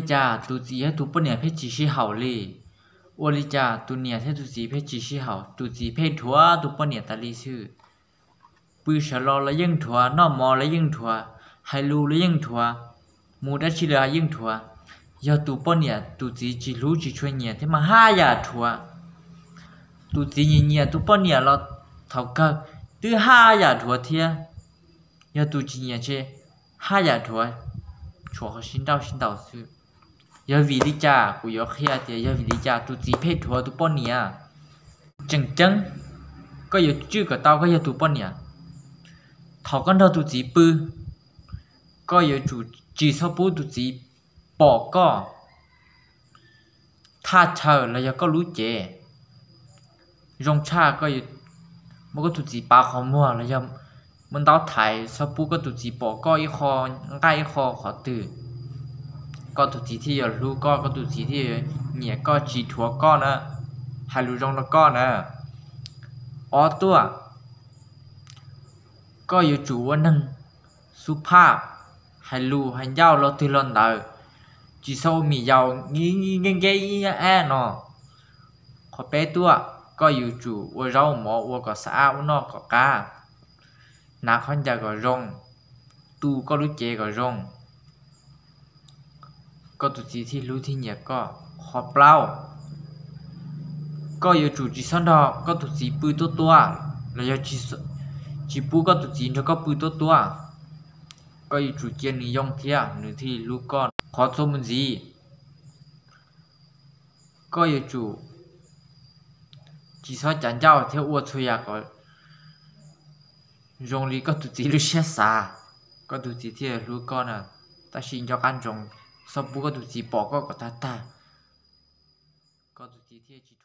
Cas tus txiv thiab tus poj niam pheej tsis sib haum li? Ua li cas tus niam thiab tus txiv pheej tsis sib haum, tus txiv pheej dhuav tus poj niam tas li xwb? Pw sawv los los yeej dhuav, noj mov los yeej dhuav, hais lus los yeej dhuav, mus dab tsi los yeej dhuav. Yog tus poj niam tus txiv tsis hlub tsis tshua nyiam thiab mas haj yam dhuav. Tus txiv nyiam nyiam tus poj niam los thaum kawg twb haj yam dhuav thiab. Yog tus tsis nyiam ces haj yam dhuav, tshuav qhov sib nrauj sib ntaus xwb. Yog vim li cas? Kuv yuav qhia tias yog vim li cas tus txiv pheej dhuav tus poj niam. Tseem ceeb, koj yuav tswj kom tau koj yog tus poj niam. Thaum koj nrog tus txiv pw, koj yuav tsum tsis txhob pub tus txiv pom koj thaj chaw los yog koj lub cev. Zoo tshaj koj muab koj tus txiv pav qhov muag los yog muab ntaub thaiv, txhob pub koj tus txiv pom koj ib qho nqaij ib qho qhov twg. Koj tus txiv thiaj yuav hlub koj, koj tus txiv thiaj yuav nyiam koj, tsis dhuav koj na, hais lus zoo rau koj na. Ob tuaj, koj yuav tsum ua neeg xub phaj, hais lus hais ncauj los twg los ntawd, tsis txhob ua mis yaus nkeeb nkeeb ib ab no. Qhov peb tuaj, koj yuav tsum ua zaub mov ua kom xab ab ua noj kom qab, hnav khaub ncaws kom zoo, tu koj lub cev kom zoo, koj tus txiv thiaj hlub thiaj nyiam koj. Qhov plaub, koj yuav tsum tsis txhob nrog koj tus txiv pw tuab tuab, los yog tsis pub koj tus txiv nrog koj pw tuab tuab. Koj yuav tsum cia nws yoo thiab nws thiaj hlub koj. Qhov txuas mus ntxiv, koj yuav tsum tsis txhob cav ncauj thiab ua txhua yam kom zoo li koj tus txiv lub siab xav, koj tus txiv thiaj hlub koj na. Tab sis nco qab ntsoov, txhob pub koj tus txiv pom koj kom tag tag, koj tus txiv thiaj tsis